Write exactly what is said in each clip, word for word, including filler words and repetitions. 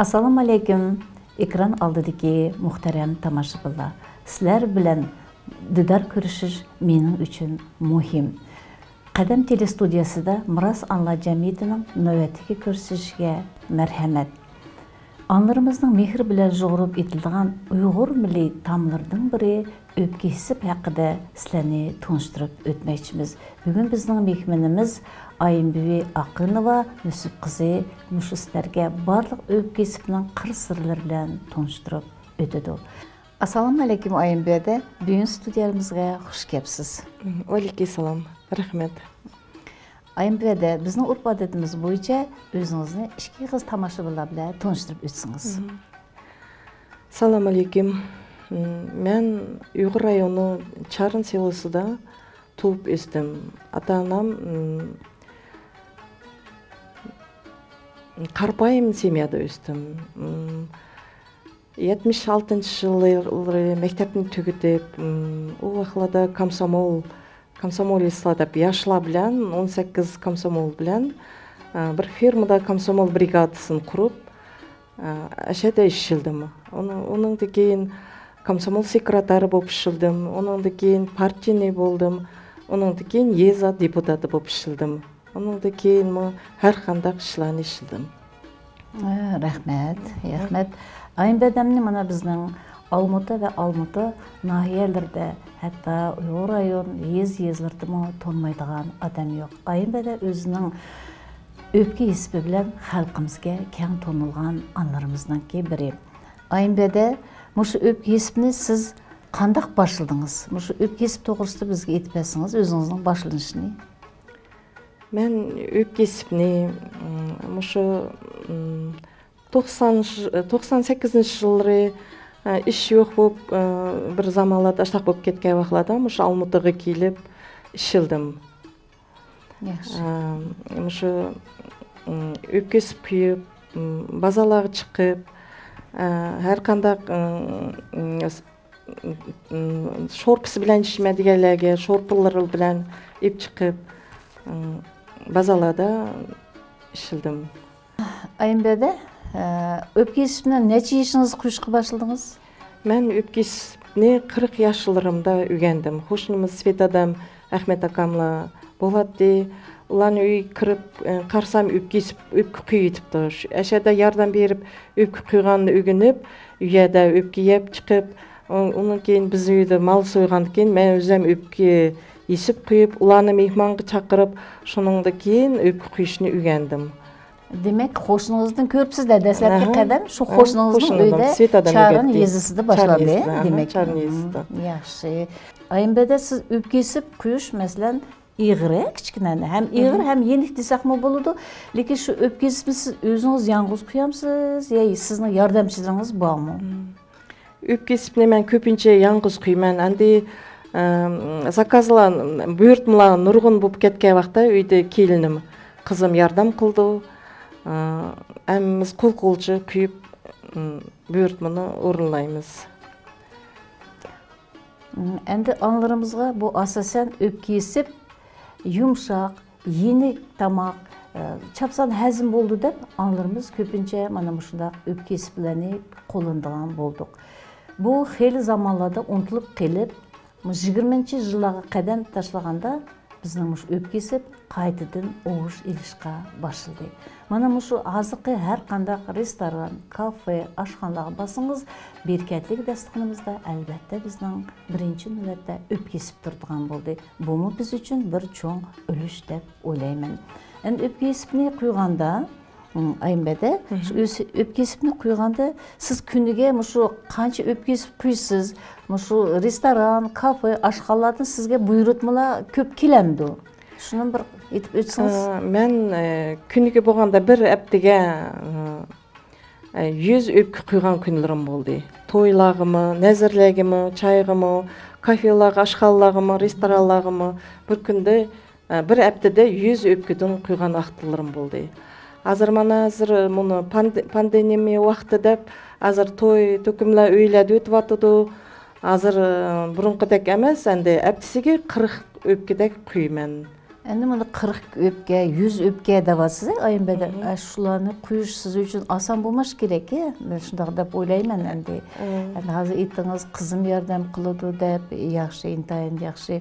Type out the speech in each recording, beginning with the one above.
ئاسسالامۇ ئەلەيكۇم، ئېكران ئالدىدىكى مۇھتەرەم تاماشىبىنلار. سىلەر بىلەن دىدار كۆرۈشۈش مېنىڭ ئۈچۈن مۇھىم. قەدەم تېلېستۇدىيەسىدە مىراس ئانىلار جەمئىيىتىنىڭ نۆۋەتتىكى كۆرسىتىشىگە مەرھەمەت. ئانىلىرىمىزنىڭ مېھرى بىلەن يۇغۇرۇپ ئېيتىلىدىغان ئۇيغۇر مىللىي تاملىرىنىڭ بىرى ئۆپكە ھېسىپ ھەققىدە سىلەرنى تونۇشتۇرۇپ ئۆتمەكچىمىز. بۈگۈن بىزنىڭ مېھمىنىمىز ئايىمبىبى ئاقىنوۋا يۈسۈپ قىزى مۇشۇ سىلەرگە بارلىق ئۆپكە ھېسىپنىڭ قىر سىرلىرى بىلەن تونۇشتۇرۇپ ئۆتىدۇ. ئاسسالامۇ ئەلەيكۇم ئايىمبىبى. بۈگۈن ستۇدىيەمىزگە خۇش كەپسىز. ۋەئەلەيكۇم ئەسسالام. رەھمەت. ئايىمبىبى، بىزنىڭ ئۆرپ-ئادىتىمىز بويىچە ئۆزىڭىزنى ئىككى ئېغىز تاماشىبىنلار بىلەن تونۇشتۇرۇپ ئۆتسىڭىز. مم. سالام ئەلەيكۇم. مم، مەن ئۇيغۇر رايونى چارىن سېلوسىدا تۇغۇپ ئۆستۈم. ئاتا-ئانام، مم، قارىپايىم سېميادا ئۆستۈم. مم، يەتمىش ئالتىنچى يىللىرى مەكتەپنى تۈگىتىپ، مم، ئۇ ۋاقىتلاردا كومسومول، كومسومولېستلار دەپ ياشلار بىلەن، ئون سەككىز كومسومول بىلەن، ئە، بىر فېرمىدا كومسومول برىگادىسىنى قۇرۇپ، ئە، ئەشەدە ئىشلىدىم. ئۇنىڭ، ئۇنىڭدىن كېيىن كومسومول سېكرېتارى بولۇپ ئىشلىدىم. ئۇنىڭدىن كېيىن پارتىيىنى بولدۇم. ئۇنىڭدىن كېيىن يېزا دېپۇتاتى بولۇپ ئىشلىدىم. ئۇنىڭدىن كېيىنمۇ ھەر قانداق ئىشلارنى ئىشلىدىم. ئە، رەھمەت، رەھمەت. ئايىمبىبىنى مانا بىزنىڭ ئالمۇتا ۋە ئالمۇتا ناھىيەلىرىدە، ھەتتا ئۇيغۇر رايون يېزا-يېزىلىرىدىمۇ تونۇمايدىغان ئادەم يوق. ئايىمبىبى ئۆزىنىڭ ئۆپكە ھېسىپى بىلەن خەلقىمىزگە كەڭ تونۇلغان ئانىلىرىمىزنىڭكى بىرى. ئايىمبىبى، مۇشۇ ئۆپكە ھېسىپنى سىز قانداق باشلىدىڭىز؟ مۇشۇ ئۆپكە ھېسىپ توغرىسىدا بىزگە ئېيتىپ بەرسىڭىز، ئۆزىڭىزنىڭ باشلىنىشىنى. مەن ئۆپكە ھېسىپنى، مم، مۇشۇ، مم، توقسان، توقسان سەككىزىنچى يىللىرى، ئە، ئىش يوق بولۇپ، ئە، بىر زامانلاردا ئاشۇنداق بولۇپ كەتكەن ۋاقىتلاردا مۇشۇ ئالمۇتىغا كېلىپ ئىشلىدىم. ياخشى. ئە، مۇشۇ، ئم، ئۆپكە ھېسىپ قويۇپ، ئم، بازارلارغا چىقىپ، ئە، ھەر قانداق، ئم، ئم، ئم، شورپىسى بىلەن ئىچىمەن دېگەنلەرگە شورپىلىرى بىلەن ئېلىپ چىقىپ، ئم، بازارلاردا ئىشلىدىم. ئايىمبىبى، ئە، ئۆپكە ھېسىپنى نەچچە يېشىڭىزدا قويۇشقا باشلىدىڭىز؟ مەن ئۆپكە ھېسىپنى قىرىق ياشلىرىمدا ئۆگەندىم. قوشنىمىز سېۋەت ئادام، ئەخمەت ئاكاملار بولاتتى. ئۇلارنىڭ ئۆيىگە كىرىپ، ئە، قارىسام، ئۆپكە ھېسىپ، ئۆپكە قويۇۋېتىپتۇ. شۇ ئەشەدە ياردەم بېرىپ، ئۆپكە قويغاننى ئۆگىنىپ، ئۇ يەردە ئۆپكە يەپ چىقىپ، ئۇ-، ئۇنىڭ كېيىن بىزنىڭ ئۆيدە مال سويغاندىن كېيىن، مەن ئۆزۈم ئۆپكە ھېسىپ قويۇپ، ئۇلارنى مېھمانغا چاقىرىپ، شۇنىڭدىن كېيىن ئۆپكە قويۇشنى ئۆگەندىم. دېمەك، قوشنىڭىزدىن كۆرۈپسىز-دە، دەسلەپكى ئەھە. قەدەم شۇ ئەھە، قوشنىڭىزنىڭ قوشنىڭىزدا ئۆيدە سېۋەت ئادام چارىن ئۆگەتتى. يېزىسىدا چارىن باشلاندى، يېزىسىدا، ئەھە، دېمەك. چارىن يېزىسىدا. مم، ياخشى. ئايىمبىبى، سىز ئۆپكە ھېسىپ قويۇش، مەسىلەن، ئېغىر، كىچىككىنە، ھەم ئېغىر، مم. ھەم يېنىك دېسەكمۇ بولىدۇ. لېكىن شۇ ئۆپكە ھېسىپنى سىز ئۆزىڭىز يالغۇز قويامسىز يا سىزنىڭ ياردەمچىلىرىڭىز بارمۇ؟ مم. ئۆپكە ھېسىپنى مەن كۆپىنچە يالغۇز قويىمەن. ئەمدى، ئەم، زاكازلار، بۇيرۇتمىلار نۇرغۇن بولۇپ كەتكەن ۋاقىتتا ئۆيدە كېلىنىم، قىزىم ياردەم قىلىدۇ. ئە، ھەممىمىز قول-قولچە قويۇپ، ئىم، بۇيرۇتمىنى ئورۇنلايمىز. ئەمدى ئانىلىرىمىزغا بۇ ئاساسەن ئۆپكە ھېسىپ، يۇمشاق، يېنىك تاماق، ئە، چاپسان ھەزىم بولىدۇ دەپ، ئانىلىرىمىز كۆپىنچە مانا مۇشۇنداق ئۆپكە ھېسىپلەرنى قوللىنىدىغان بولدۇق. بۇ خېلى زامانلاردا ئۇنتۇلۇپ قېلىپ، يىگىرمىنچى يىللارغا قەدەم تاشلىغاندا، بىزنىڭ مۇشۇ ئۆپكە ھېسىپ قايتىدىن ئوۋۇش ئېلىشقا باشلىدى. مانا مۇشۇ ھازىرقى ھەر قانداق رېستوران، كافې، ئاشخانىلارغا بارسىڭىز، بېرىكەتلىك داستىخىنىمىزدا ئەلۋەتتە بىزنىڭ بىرىنچى نۆۋەتتە ئۆپكە ھېسىپ تۇرىدىغان بولدى. بۇمۇ بىز ئۈچۈن بىر چوڭ ئۈلۈش دەپ ئويلايمەن. ئەمدى ئۆپكە ھېسىپنى قويغاندا، ئايىمبىبى، مم. شۇ ئۆس-، ئۆپكە ھېسىپنى قويغاندا، سىز كۈنىگە مۇشۇ قانچە ئۆپكە ھېسىپ قويىسىز؟ مۇشۇ رېستوران، كافې، ئاشخانىلاردىن سىزگە بۇيرۇتمىلار كۆپ كېلەمدۇ؟ شۇنى بىر ئېيتىپ ئۆتسىڭىز. ئە، مەن، ئە، كۈنىگە بولغاندا بىر ھەپتىگە، ئە، ئە، يۈز ئۆپكە قويغان كۈنلىرىم بولدى. تويلارغىمۇ، نەزىرلەرگىمۇ، چايغىمۇ، كافېلارغا، ئاشخانىلارغىمۇ، رېستورانلارغىمۇ بىر كۈندە، ئە، بىر ھەپتىدە يۈز ئۆپكىدىن قويغان ۋاقىتلىرىم بولدى. ھازىر مانا ھازىر مۇنۇ پاند-، پاندېمىيە ۋاقتى دەپ، ھازىر توي، تۆكۈملەر ئۆيلەردە ئۆتۈۋاتىدۇ. ھازىر، ئە، بۇرۇنقىدەك ئەمەس، ئەمدى ھەپتىسىگە قىرىق ئۆپكىدەك قويىمەن. ئەمدى مانا قىرىق ئۆپكە، يۈز ئۆپكە دەۋاتسىز، ئايىم بەدەل. مم. ئە، شۇلارنى قويۇش سىز ئۈچۈن ئاسان بولماش كېرەك، مەن شۇنداق دەپ ئويلايمەن ئەمدى. مم. ئەمدى ھازىر ئېيتتىڭىز، قىزىم ياردەم قىلىدۇ دەپ، ياخشى، ئىنتايىن ياخشى.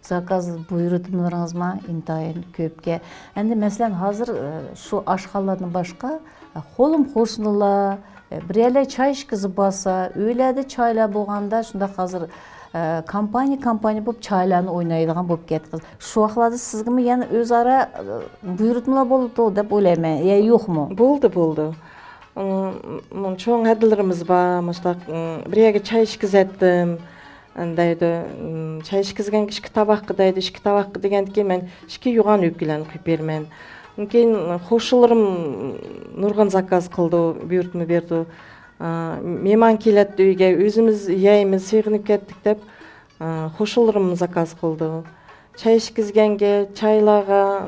زاكاز بۇيرۇتمىلىرىڭىزمۇ ئىنتايىن كۆپكە. ئەمدى مەسىلەن، ھازىر، ئە، شۇ ئاشخانىلاردىن باشقا، ئە، قولۇم قوشنىلار، ئە، بىر يەرلەر چاي ئىچكۈزۈپ بارسا، ئۆيلەردە چايلار بولغاندا، شۇنداق ھازىر، ئە، كامپانىيە، كامپانىيە بولۇپ چايلارنى ئوينايدىغان بولۇپ كەتتى. شۇ ۋاقىتلاردا سىزگىمۇ يەنە ئۆزئارا، ئە، بۇيرۇتمىلار بولىدۇ دەپ ئويلايمەن. يا يوقمۇ؟ بولدى، بولدى. ئىم، چوڭ ھەدىلىرىمىز بار، مۇشۇنداق، ئىم، بىر يەرگە چاي ئىچكۈزەتتىم. دەيدۇ، چاي ئىچكۈزگەنگە ئىككى تاۋاققا دەيدۇ، ئىككى تاۋاققا دېگەندىكىن مەن ئىككى يوغان ئۆپكىلەرنى قويۇپ بېرىمەن. كېيىن قوشنىلىرىم نۇرغۇن زاكاز قىلىدۇ، بۇيرۇتما بېرىدۇ. مېھمان كېلەتتى ئۆيگە، ئۆزىمىز يەيمىز، سېغىنىپ كەتتۇق دەپ، قوشنىلىرىم زاكاز قىلىدۇ. چاي ئىچكۈزگەنگە، چايلارغا،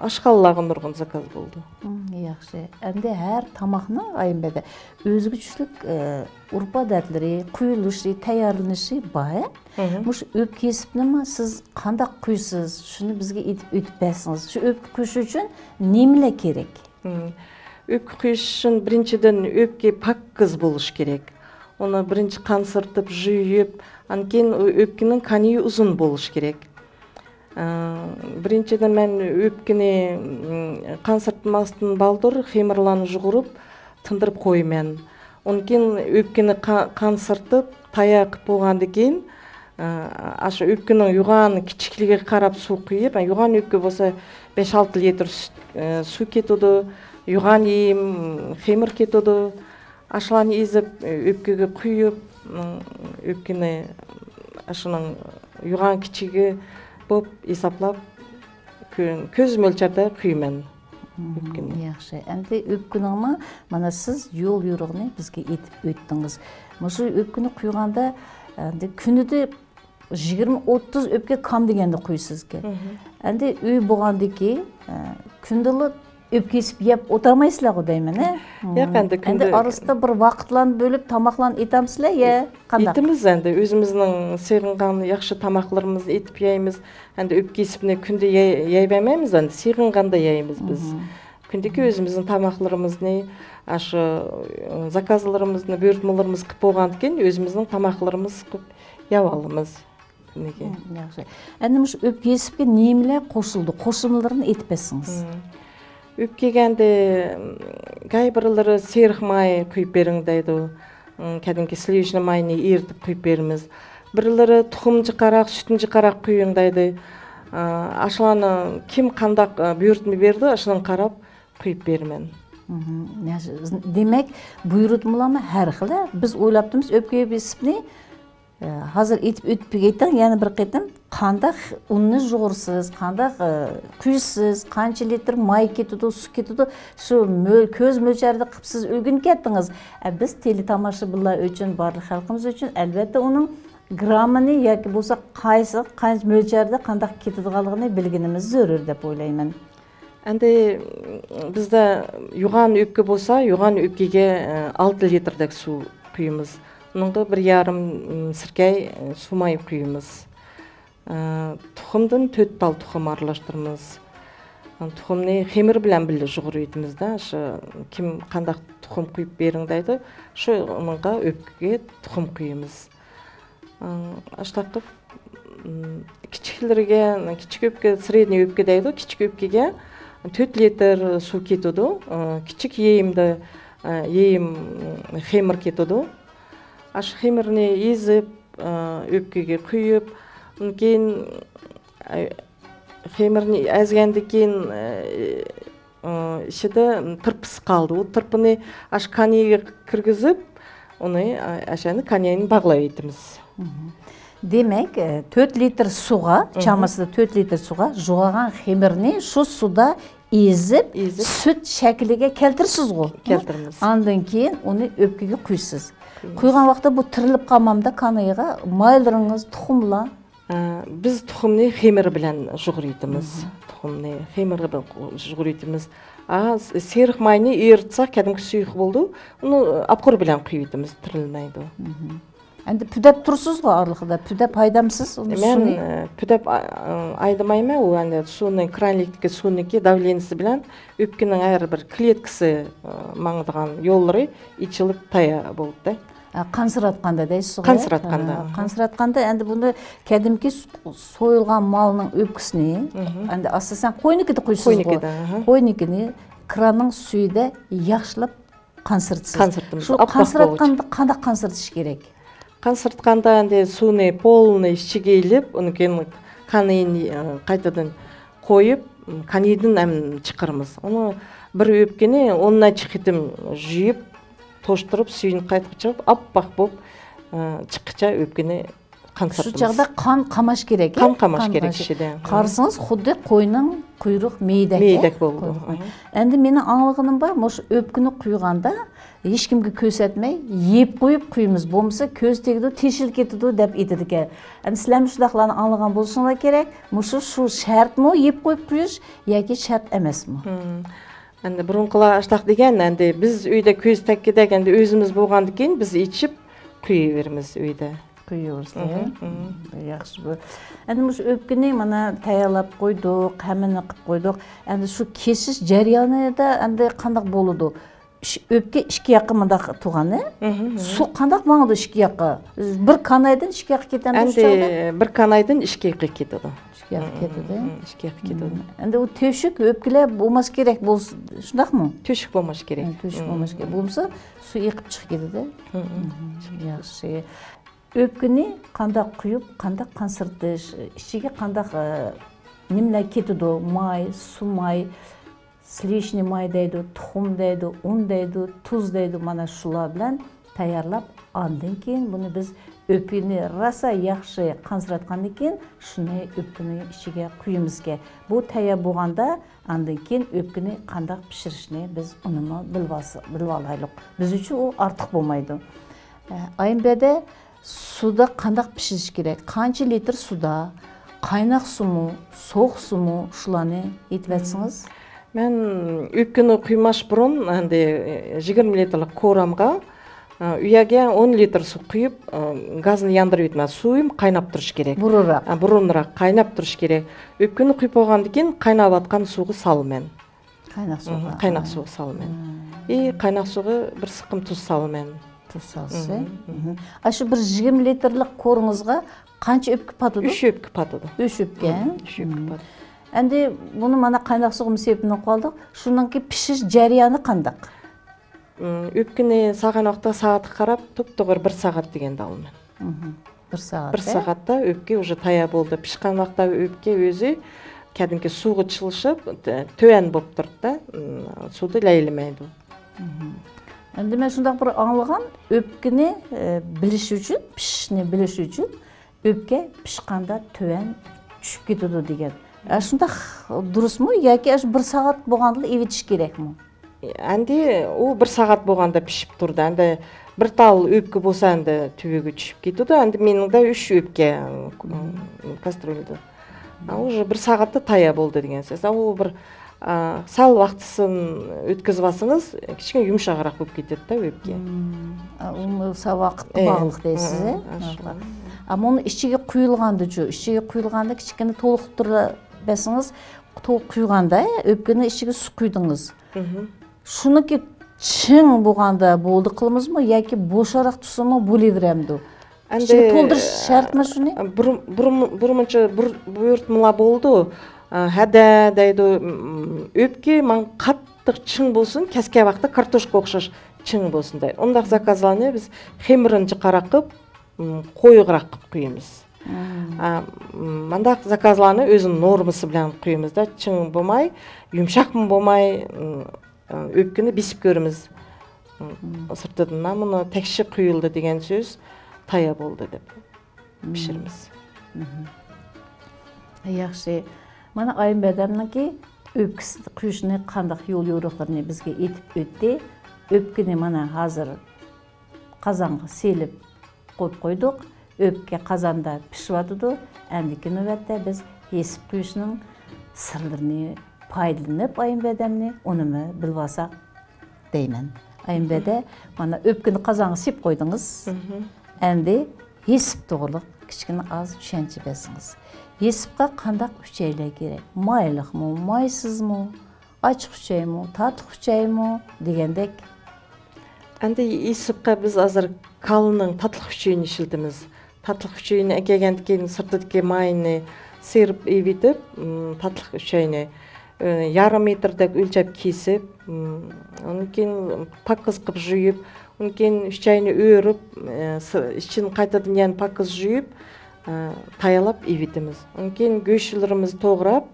ئاشخانىلارغا نۇرغۇن زاكاز بولىدۇ. مم، ياخشى. ئەمدى ھەر تاماقنىڭ ئايىم بەدەل ئۆزگىچىلىك، ئە، ئۇرپ-ئادەتلىرى، قۇيۇلۇشى، تەييارلىنىشى بار، ھە؟ مم. مۇشۇ ئۆپكە كېسىپنىمۇ سىز قانداق قۇيىسىز؟ شۇنى بىزگە ئېيتىپ ئۆتۈپ بەرسىڭىز. شۇ ئۆپكە قۇيۇش ئۈچۈن نېمىلەر كېرەك؟ مم. ئۆپكە قۇيۇش ئۈچۈن بىرىنچىدىن ئۆپكە پاكىز بولۇشى كېرەك. ئۇنى بىرىنچى قانسىرىتىپ، يۇيۇپ، ئاندىن كېيىن ئۇ ئۆپكىنىڭ كانىيى ئۇزۇن بولۇشى كېرەك. ئە، بىرىنچىدىن، مەن ئۆپكىنى، م، قانسىرتماستىن بالدۇر خېمىرلارنى يۇغۇرۇپ، تىندۇرۇپ قويىمەن. ئۇندىن كېيىن ئۆپكىنى قا-، قانسىرتىپ، تاياق قىلىپ بولغاندىن كېيىن، ئە، ئاشۇ ئۆپكىنىڭ يوغان كىچىكلىكىگە قاراپ سۇ قۇيۇپ، يوغان ئۆپكە بولسا بەش-ئالتە لىتىر سۈت، ئە، سۇ كېتىدۇ. يوغان يېيىم، خېمىر كېتىدۇ. ئاشۇلارنى ئېزىپ، ئۆپكىگە قۇيۇپ، ئۆپكىنى ئاشۇنىڭ يوغان كىچىكى بولۇپ ھېسابلاپ، كۆ-، كۆز مۆلچەردە قۇيىمەن ئۆپكىنى. ياخشى. ئەمدى ئۆپكىنىڭمۇ مانا سىز يول يورۇقىنى بىزگە ئېيتىپ ئۆتتىڭىز. مۇشۇ ئۆپكىنى قۇيغاندا، ئەمدى كۈنىدە يىگىرمە، ئوتتۇز ئۆپكە كام دېگەندە قۇيىسىزكەن. ئەمدى ئۆي بولغاندىكى، ئە، كۈندىلا ئۆپكە كېسىپ يەپ ئولتۇرمايسىلەرغۇ دەيمەن، ھە؟ ياق، ئەمدى ئەمدى كۈندە ئارىسىدا بىر ۋاقىتلارنى بۆلۈپ تاماقلارنى ئېتەمسىلەر يا قانداق؟ ئېتىمىز ئەمدى، ئۆزىمىزنىڭ سېغىنغان ياخشى تاماقلىرىمىزنى ئېتىپ يەيمىز. ئەمدى ئۆپكە كېسىپنى كۈندە يەي-، يەيۋەرمەيمىز، ئەمدى سېغىنغاندا يەيمىز بىز. كۈندىكى ئۆزىمىزنىڭ تاماقلىرىمىزنى، ئاشۇ، زاكازلىرىمىزنى، بۇيرۇتمىلىرىمىزنى قىلىپ بولغاندىكىن ئۆزىمىزنىڭ تاماقلىرىمىزنى قىلىپ يەۋالىمىز. نېگە؟ ھىم، ياخشى. ئەمدى مۇشۇ ئۆپكە كېسىپكە نېمىلەر قوشۇلىدۇ؟ قوشۇلمىلىرىنى ئېيتىپ بەرسىڭىز. ھىم. ئۆپكە كېگەندە، ھەي، بىرلىرى سېرىق ماي قۇيۇپ بېرىڭ دەيدۇ. ھىم، كەدىمكى سلىۋىچنىي ماينى ئېرىتىپ قۇيۇپ بېرىمىز. بىرلىرى تۇخۇم جىقاراق، سۈتۈن جىقاراق قۇيۇڭ دەيدۇ. ئا، ئاشۇلارنى كىم قانداق، ئا، بۇيرۇتما بېرىدۇ، ئاشۇنىڭغا قاراپ قۇيۇپ بېرىمەن. ھىم، ياخشى. دېمەك، بۇيرۇتمىلارمۇ ھەر خىل. بىز ئويلاپتىمىز ئۆپكە كېسىپنى ئە، ھازىر ئېيتىپ ئۆتۈپ كېتىڭ، يەنە بىر قېتىم قانداق ئۇننى يۇغۇرىسىز، قانداق، ئە، قۇيىسىز، قانچە لىتىر ماي كېتىدۇ، سۇ كېتىدۇ، شۇ مۆ-، كۆز مۆلچەردە قىلىپ سىز ئۆگىنىپ كەتتىڭىز. ئە، بىز تېلېتاماشىبىنلار ئۈچۈن، بارلىق خەلقىمىز ئۈچۈن، ئەلۋەتتە، ئۇنىڭ گراممىنى ياكى بولسا قايسى، قانچە مۆلچەردە قانداق كېتىدىغانلىقىنى بىلگىنىمىز زۆرۈر دەپ ئويلايمەن. ئەمدى بىزدە يوغان ئۆپكە بولسا، يوغان ئۆپكىگە، ئە، ئالتە لىتىردەك سۇ قۇيىمىز. ئۇنىڭغا بىر يارىم، م، سىركەي، ئە، سۇ ماي قۇيىمىز. ئە، تۇخۇمدىن تۆت تال تۇخۇم ئارىلاشتۇرىمىز. تۇخۇمنى خېمىر بىلەن بىللە يۇغۇرۇۋېتىمىزدە، شۇ كىم قانداق تۇخۇم قۇيۇپ بېرىڭ دەيدۇ، شۇ ئۇنىڭغا ئۆپكىگە تۇخۇم قۇيىمىز. ئاشتاق قىلىپ، كىچىكلىرىگە، كىچىك ئۆپكە، سرېدنىي ئۆپكە دەيدۇ، كىچىك ئۆپكىگە تۆت لىتىر سۇ كېتىدۇ. كىچىك يېيىمدە، يېيىم خېمىر كېتىدۇ. ئاشۇ خېمىرنى ئېزىپ، ئۆپكىگە قۇيۇپ، ئۇندىن كېيىن، خېمىرنى ئەزگەندىن كېيىن، ئىچىدە تىرپىسى قالىدۇ. ئۇ تىرپىنى ئاشۇ كانىيىگە كىرگۈزۈپ، ئۇنى، ئاشۇ كانىيىنى باغلاپ ئېتىمىز. دېمەك، تۆت لىتىر سۇغا، چامىسىدا تۆت لىتىر سۇغا يۇغۇرغان خېمىرنى شۇ سۇدا ئېزىپ، سۈت شەكلىگە كەلتۈرىسىزغۇ؟ كەلتۈرىمىز. ئاندىن كېيىن ئۇنى ئۆپكىگە قۇيىسىز. قۇيغان ۋاقىتتا بۇ تىرىلىپ قالمامدا كانىيىغا مايلىرىڭىز، تۇخۇملار؟ ئە، بىز تۇخۇمنى خېمىر بىلەن يۇغۇرۇۋېتىمىز. تۇخۇمنى خېمىر بىلەن يۇغۇرۇۋېتىمىز. ئا، س-، سېرىق ماينى ئېرىتساق، كەدىمكى سۇيۇق بولىدۇ. ئۇنى ئاپقۇر بىلەن قۇيۇۋېتىمىز، تىرىلمەيدۇ. ئەمدى پۈدەپ تۇرسىزغۇ ئارىلىقىدا؟ پۈدەپ ھايدامسىز ئۇنى، مەن سۇنى؟ ئە، پۈدەپ ئا-، ئا-، ھايدىمايمەن. ئۇ ئەمدى سۇنى، كرانلىكتىكى سۇنىكى داۋلېنىيىسى بىلەن ئۆپكىنىڭ ھەر بىر كلېتكىسى، ئە، ماڭىدىغان يوللىرى ئېچىلىپ تەييار بولدى. ئە، قانسىراتقاندا دەيسىزغۇ؟ قانسىراتقاندا. ئە، ئاھا. قانسىراتقاندا ئەمدى بۇنى قەدىمكى س-، سويۇلغان مالنىڭ ئۆپكىسىنى، مھم. ئەمدى ئاساسەن قوينىكىدا قويىسىزغۇ؟ قوينىكىدا، ئاھا. قوينىكىنى كراننىڭ سۈيىدە ياخشىلاپ قانسىرىتىسىز. قانسىرىتىمىز. شۇ ئاپئاق قانسىراتقاندا بولغۇچە. قانداق قانسىرىتىش كېرەك؟ قانسىرىتقاندا ئەمدى سۇنى، پولنى ئىچىگە ئېلىپ، ئۇنى كېيىن كانىيىنى، ئە، قايتىدىن قويۇپ، كانىيىدىن ھەم چىقىرىمىز. ئۇنى بىر ئۆپكىنى ئون نەچچە قېتىم يۇيۇپ، توشتۇرۇپ، سۈيىنى قايتىپ چىقىرىپ، ئاپئاق بولۇپ، ئە، چىققىچە ئۆپكىنى قان شۇ سارتىمىز. چاغدا قان قاماش كېرەك، قان قاماش كېرەك قاماش. كىشىدە. قارىسىڭىز، خۇددى قوينىڭ قۇيرۇق مېيىدەك. مېيىدەك بولىدۇ. قۇيرۇق مېيى. ئەمدى مېنىڭ ئاڭلىغىنىم بار، مۇشۇ ئۆپكىنى قۇيغاندا ھېچكىمگە كۆرسەتمەي يېيىپ قويۇپ قۇيىمىز. بولمىسا كۆز تېگىدۇ، تېشىلىپ كېتىدۇ دەپ ئېيتىدىكەن. ئەمدى سىلەرمۇ شۇنداقلارنى ئاڭلىغان بولسىڭلار كېرەك. مۇشۇ، شۇ شەرتمۇ يېيىپ قويۇپ قۇيۇش ياكى شەرت ئەمەسمۇ؟ مم. ئەمدى بۇرۇنقىلار ئاشتاق دېگەن، ئەمدى بىز ئۆيدە كۆز تەگكۈدەك، ئەمدى ئۆزىمىز بولغاندىن كېيىن بىز ئېچىپ قۇيۇۋېرىمىز ئۆيدە. قويۇۋېرىسىز، مھم، ھە؟ مھم. ياخشى بۇ. ئەمدى مۇشۇ ئۆپكىنى مانا تەييارلاپ قويدۇق، ھەممىنى قىلىپ قويدۇق. ئەمدى شۇ كېسىش جەريانىدا ئەمدى قانداق بولىدۇ؟ ئىش-، ئۆپكە ئىككى ياققا مۇنداق تۇرغانى، مھم، مھم. سۇ قانداق ماڭىدۇ ئىككى ياققا؟ بىر كانايدىن ئىككى ياققا كېتەمدۇ شۇ ئەمدى چاغدا؟ بىر كانايدىن ئىككى ياققا كېتىدۇ. ئىككى ياققا مھم، كېتىدۇ. مھم، ئىككى ياققا كېتىدۇ. مھم. ئەمدى ئۇ تۆشۈك ئۆپكىلەر بولماس كېرەك بولسا، شۇنداقمۇ؟ تۆشۈك بولماس كېرەك. ھە، تۆشۈك مھم، بولماس كېرەك. مھم. بولمىسا سۇ ئېقىپ چىقىپ كېتىدۇ. مھم. مھم، ياخشى. ئۆپكىنى قانداق قۇيۇپ، قانداق قانسىرىتىش، ئىچىگە قانداق، ئە، نېمىلەر كېتىدۇ؟ ماي، سۇ ماي، سلىچنىي ماي دەيدۇ، تۇخۇم دەيدۇ، ئۇن دەيدۇ، تۇز دەيدۇ، مانا شۇلار بىلەن تەييارلاپ، ئاندىن كېيىن بۇنى بىز ئۆپكىنى راسا ياخشى قانسىراتقاندىن كېيىن شۇنى ئۆپكىنى ئىچىگە قۇيىمىزكەن. بۇ تەييار بولغاندا ئاندىن كېيىن ئۆپكىنى قانداق پىشۇرۇشنى بىز ئۇنىمۇ بىلىۋالسا-، بىلىۋالايلۇق. بىز ئۈچۈن ئۇ ئارتۇق بولمايدۇ. ئە، ئايمبەدە سۇدا قانداق پىشۇرۇش كېرەك؟ قانچە لىتىر سۇدا؟ قايناق سۇمۇ، سوغۇق سۇمۇ؟ شۇلارنى ئېيتىۋەتسىڭىز. مەن ئۆپكىنى قۇيماش بۇرۇن، ئەمدى، يىگىرمە لىتىرلىق كورامغا، ئە، ئۇ يەرگە ئون لىتىر سۇ قۇيۇپ، ئە، گازنى ياندۇرۇپ ئۆتمەي، سۇيۇم قايناپ تۇرۇشى كېرەك. بۇرۇنراق. ئە، بۇرۇنراق قايناپ تۇرۇشى كېرەك. ئۆپكىنى قۇيۇپ بولغاندىن كېيىن قايناۋاتقان سۇغا سالىمەن. قايناق سۇغا. مم، قايناق سۇغا سالىمەن. مم. ئى، قايناق سۇغا بىر سىقىم تۇز سالىمەن. تۇز سالسا. مم، مم. مم. ئاشۇ بىر يىگىرمە لىتىرلىق كورىڭىزغا قانچە ئۆپكە پاتىدۇ؟ ئۈچ ئۆپكە پاتىدۇ. ئۈچ ئۆپكە. مم، ئۈچ ئۆپكە مم. پاتىدۇ. ئەمدى بۇنى مانا قايناق سۇغىمۇ سېپىنىپ قالدۇق. شۇنىڭكى پىشىش جەريانى قانداق؟ مم، ئۆپكىنى سالغان ۋاقىتتا سائەتكە قاراپ، توپتوغرا بىر سائەت دېگەندە ئالىمەن. مم. بىر سائەتتە؟ بىر سائەتتە ئۆپكە ئۇژې تەييار بولدى. پىشقان ۋاقىتتا ئۆپكە ئۆزى كەدىمكى سۇغا چىلىشىپ، تۆ-، تۆۋەن بولۇپ تۇرىدۇ، ئىم، سۇدا لەيلىمەيدۇ. مم. ئەمدى مەن شۇنداق بىر ئاڭلىغان، ئۆپكىنى، ئە، بىلىش ئۈچۈن، پىشىشنى بىلىش ئۈچۈن ئۆپكە پىشقاندا تۆۋەن چۈشۈپ كېتىدۇ دېگەن. ئە، شۇنداق دۇرۇسمۇ ياكى ئاشۇ بىر سائەت بولغاندىلا ئېۋىتىش كېرەكمۇ؟ ئەمدى ئۇ بىر سائەت بولغاندا پىشىپ تۇرىدۇ. ئەمدى بىر تال ئۆپكە بولسا، ئەمدى تۈۋىگە چۈشۈپ كېتىدۇ. ئەمدى مېنىڭدە ئۈچ ئۆپكە، مم. كاسترۇلدا. مم. ئۇژې بىر سائەتتە تەييار بولدى دېگەن سۆز. ئۇ بىر، ئا، سەل ۋاقتىسىنى ئۆتكۈزۈپ ئالسىڭىز، كىچىككىنە يۇمشاقراق بولۇپ كېتىدۇ-دە ئۆپكە. مم. ئا، ئۇ سەل ۋاقىتقا ئە، باغلىق دەيسىز، ئە، ئە؟ ئە، شۇ. ئەمما ئۇنى ئىچىگە قۇيۇلغاندىچۇ؟ ئىچىگە قۇيۇلغاندا كىچىككىنە تولۇقتۇرۇپ بەرسىڭىز، تولۇق قۇيغاندا، ئۆپكىنى ئىچىگە سۇ قۇيدىڭىز. مم. شۇنىڭكى چىڭ بولغاندا بولدى قىلىمىزمۇ ياكى بوشراق تۇتسىمۇ بولۇۋېرەمدۇ؟ ئەمدى، ئىچىگە تولدۇرۇش شەرتمۇ شۇنى؟ بۇرۇن، بۇرۇن، بۇرۇنچە بۇر-، بۇيرۇتمىلار بولىدۇ. ئە، ھەدە دەيدۇ، م-، ئۆپكە ماڭا قاتتىق چىڭ بولسۇن، كەسكەن ۋاقىتتا كارتوشكا ئوخشاش چىڭ بولسۇن دەيدۇ. ئۇنداق زاكازلارنى بىز خېمىرىنچە قاراق قىلىپ، م، قويۇقراق قىلىپ قويىمىز. مم. ئە، م، مۇنداق زاكازلارنى ئۆزىنىڭ نورمىسى بىلەن قويىمىزدا، چىڭ بولماي، يۇمشاقمۇ بولماي، م، ئۆپكىنى بېسىپ كۆرىمىز. مم. سىرتىدىن مانا بۇنى تەكشى قۇيۇلدى دېگەن سۆز تەييار بولدى دەپ مم. پىشۇرىمىز. مم. ياخشى. مانا ئايىم بەدەمنىڭكى ئۆپكىسى قۇيۇشنى قانداق يول يورۇقلىرىنى بىزگە ئېيتىپ ئۆتتى. ئۆپكىنى مانا ھازىر قازانغا سېلىپ قويۇپ قويدۇق. ئۆپكە قازاندا پىشىۋاتىدۇ. ئەندىكى نۆۋەتتە بىز ھېسىپ قۇيۇشنىڭ سىرلىرىنى پايدىلىنىپ، ئايىم بەدەمنى ئۇنىمۇ بىلىۋالساق دەيمەن. ئايىم بەدە، مانا ئۆپكىنى قازانغا سېلىپ قويدىڭىز. مم. ئەمدى ھېسىپ توغرىلىق كىچىككىنە ئاز چۈشەنچە بەرسىڭىز. ھېسىپقا قانداق ئۈچەيلەر كېرەك؟ مايلىقمۇ، مايسىزمۇ، ئاچچىق ئۈچەيمۇ، تاتلىق ئۈچەيمۇ دېگەندەك. ئەمدى ھېسىپقا بىز ھازىر كالىنىڭ تاتلىق ئۈچەينى ئىشلىتىمىز. تاتلىق ئۈچەينى ئەكەلگەندىن كېيىن سىرتىدىكى ماينى سىيرىپ ئېلىۋېتىپ، م، تاتلىق ئۈچەينى، ئە، يارىم مېتىردەك ئۆلچەپ كېسىپ، م، ئۇنىڭ كېيىن پاكىز قىلىپ يۇيۇپ، ئۇنىڭ كېيىن ئۈچەينى ئۆرۈپ، ئە، س-، ئىچىنى قايتىدىن يەنە پاكىز يۇيۇپ، ئە، تايانلاپ ئېلىۋېتىمىز. ئۇنىڭ كېيىن گۆشلىرىمىزنى توغراپ،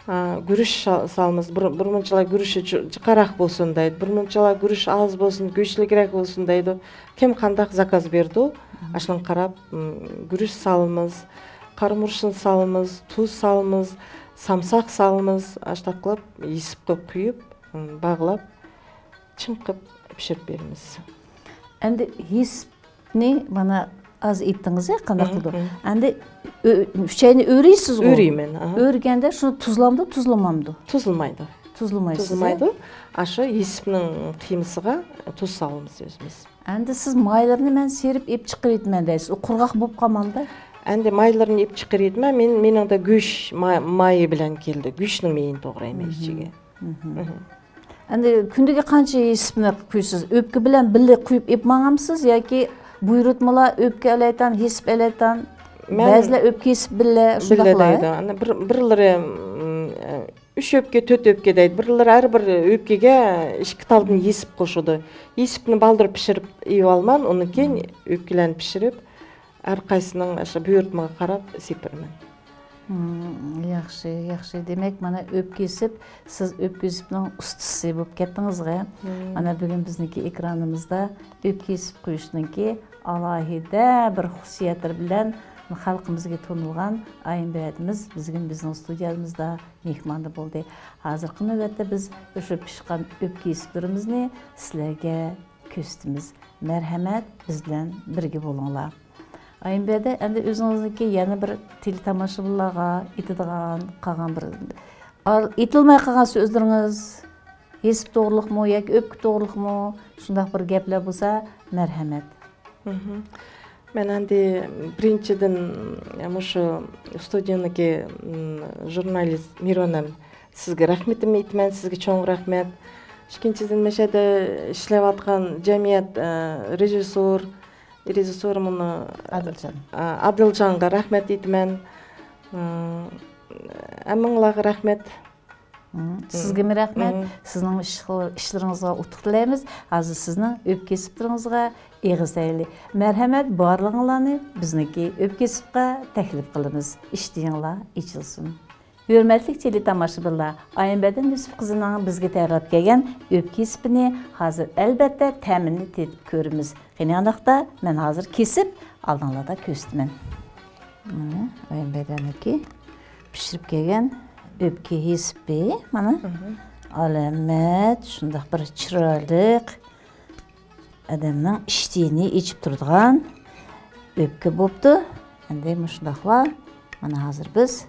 ئا، گۈرۈچ سا-، سالىمىز. بىر، بىر مۇنچىلا گۈرۈچى جۇ-، جىقراق بولسۇن دەيدۇ. بىر مۇنچىلا گۈرۈچ ئاز بولسۇن، گۆشلۈكرەك بولسۇن دەيدۇ. كىم قانداق زاكاز بېرىدۇ، مم. ئاشۇنىڭغا قاراپ، م، گۈرۈچ سالىمىز، قارىمۇرۇچنى سالىمىز، تۇز سالىمىز، سامساق سالىمىز. ئاشۇنداق قىلىپ ھېسىپ قىلىپ قويۇپ، م، باغلاپ، چىڭ قىلىپ پىشۇرۇپ بېرىمىز. ئەمدى ھېسىپنى مانا ھازىر ئېيتتىڭىز يا، قانداق مم، قىلىدۇ؟ مم. ئەمدى ئۆ-، ئۈچەينى ئۆرۈيسىزغۇ؟ ئۆرۈيمەن، ئاھا. ئۆرگەندە شۇنى تۇزلامدۇ، تۇزلىمامدۇ؟ تۇزلىمايدۇ. تۇزلىمايسىز، تۇزلىمايدۇ. ئاشۇ ھېسىپنىڭ قىيمىسىغا تۇز سالىمىز ئۆزىمىز. ئەمدى سىز مايلىرىنى مەن سىيرىپ ئېلىپ چىقىرىۋېتىمەن دەيسىز. ئۇ قۇرغاق بولۇپ قالمامدۇ؟ ئەمدى مايلىرىنى ئېلىپ چىقىرىۋېتىمەن. مېن-، مېنىڭدە گۆش ما-، مايى بىلەن كېلىدۇ. گۆشنىڭ مېيىنى توغرايمەن مم. ئىچىگە. مم. مم. ئەمدى كۈندىگە قانچە ھېسىپنى قۇيىسىز؟ ئۆپكە بىلەن بىللە قۇيۇپ ئېلىپ ماڭامسىز ياكى بۇيرۇتمىلا ئۆپكە ئەلەيتەن، ھېسىپ ئەلەيتەن؟ مەن بەزىلەر ئۆپكە ھېسىپ بىللە، بىللە شۇنداقلا؟ دەيدۇ. ئەنە بىر، بىرلىرى، م، ئۈچ ئۆپكە، تۆت ئۆپكە دەيدۇ. بىرلىرى ھەر بىر ئۆپكىگە ئىككى تالدىن ھېسىپ قوشىدۇ. ھېسىپنى بالدۇر پىشۇرۇپ ئېلىۋالىمەن، ئۇنىڭ كېيىن ئۆپكىلەرنى پىشۇرۇپ، ھەر قايسىنىڭ ئاشۇ بۇيرۇتمىغا قاراپ سېپىرىمەن. مم، ياخشى، ياخشى. دېمەك، مانا ئۆپكە ھېسىپ، سىز ئۆپكە ھېسىپنىڭ ئۇستىسى بولۇپ كەتتىڭىزغۇ. مم. مانا بۈگۈن بىزنىڭكى ئېكرانىمىزدا ئۆپكە ھېسىپ قويۇشنىڭكى ئالاھىدە بىر خۇسۇسىيەتلىرى بىلەن خەلقىمىزگە تونۇلغان ئايىم بەدىمىز بۈگۈن بىزنىڭ ستۇدىيەمىزدە مېھماندا بولدى. ھازىرقى نۆۋەتتە بىز ئاشۇ پىشقان ئۆپكە ھېسىپلىرىمىزنى سىلەرگە كۆرسىتىمىز. مەرھەمەت، بىز بىلەن بىرگە بولۇڭلار. ئايىم بەدى، ئەمدى ئۆزىڭىزنىڭكى يەنە بىر تېلېتاماشىبىنلارغا ئېيتىدىغان قالغان بىر، ئال-، ئېيتىلماي قالغان سۆزلىرىڭىز، ھېسىپ توغرىلىقمۇ ياكى ئۆپكە توغرىلىقمۇ، شۇنداق بىر گەپلەر بولسا، مەرھەمەت. مھم. مەن ئەمدى بىرىنچىدىن، مۇشۇ ستۇدىيەنىڭكى، م، ژۇرنالىست مىرۋان ھەم سىزگە رەھمىتىمنى ئېيتىمەن، سىزگە چوڭ رەھمەت. ئىككىنچىدىن، مەشەدە ئىشلەۋاتقان جەمئىيەت، ئە، رېژىسسور، رېژىسسور مۇنۇ، ئادىلجان. ئە، ئادىلجانغا رەھمەت ئېيتىمەن. ئە، ھەممىڭلارغا رەھمەت. مم، سىزگىمۇ رەھمەت. مم. سىزنىڭ ئىش-، ئىشلىرىڭىزغا ئۇتۇق تىلەيمىز. ھازىر سىزنىڭ ئۆپكە ھېسىپلىرىڭىزغا ئېغىز تەگلى. مەرھەمەت، بارلىقىڭلارنى بىزنىڭكى ئۆپكە ھېسىپقا تەكلىپ قىلىمىز. ئىشتىيىڭلار ئېچىلسۇن. ھۆرمەتلىك تېلېتاماشىبىنلار، ئايىم بەدىن يۈسۈپ قىزىنىڭ بىزگە تەييارلاپ كەلگەن ئۆپكە ھېسىپىنى ھازىر ئەلۋەتتە تەمىنى تېتىپ كۆرىمىز. قېنى ئانداقتا، مەن ھازىر كېسىپ ئالدىڭلاردا كۆرسىتىمەن. مانا، ئايىم بەدەننىڭكى پىشۇرۇپ كەلگەن ئۆپكە ھېسىپى، مانا. مھم. ئالامەت، شۇنداق بىر چىرايلىق، ئادەمنىڭ ئىشتىيىنى ئېچىپ تۇرىدىغان ئۆپكە بوپتۇ. ئەمدى مۇشۇنداقلا، مانا، ھازىر بىز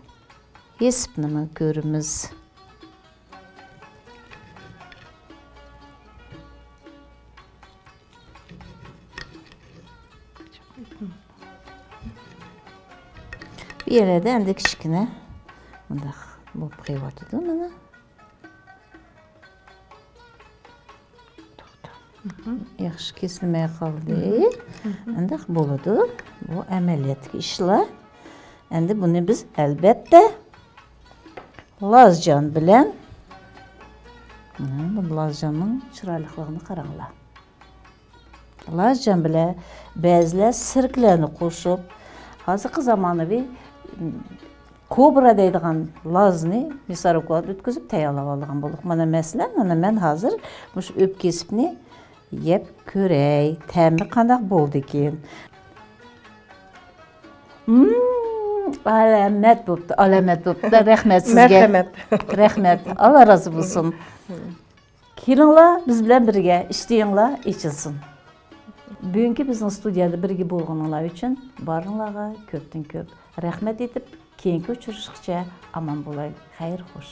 ھېسىپنىمۇ كۆرىمىز. بۇ يەرلەردە ئەمدى كىچىككىنە مۇنداق بولۇپ قېلىۋاتىدۇ، مانا. مھم. ياخشى كېسىلمەي قالدى. مھم. ئانداق بولىدۇ. بۇ ئەمەلىيەتتىكى ئىشلار. ئەمدى بۇنى بىز، ئەلۋەتتە، لازجان بىلەن، مانا بۇ لازجاننىڭ چىرايلىقلىقىنى قاراڭلار. لازجان بىلەن بەزىلەر سىركىلەرنى قوشۇپ، ھازىرقى زامانىۋى، م، كوبرا دەيدىغان لازنى مىساركوغا ئۆتكۈزۈپ تەييارلاۋالىدىغان بولدۇق. مانا، مەسىلەن، مانا مەن ھازىر مۇشۇ ئۆپكە ھېسىپنى يەپ كۆرەي، تەمى قانداق بولدىكىن؟ مم، ئالامەت بوپتۇ، ئالامەت بوپتۇ. رەھمەت سىزگە. مەرھەمەت. رەھمەت. ئاللا رازى بولسۇن. كېلىڭلار، بىز بىلەن بىرگە، ئىشتىيىڭلار ئېچىلسۇن. بۈگۈنكى بىزنىڭ ستۇدىيەدە بىرگە بولغىنىڭلار ئۈچۈن بارلىقىڭلارغا كۆپتىن كۆپ رەھمەت ئېيتىپ، كېيىنكى ئۇچرىشىشقىچە ئامان بولايلى. خەير خوش.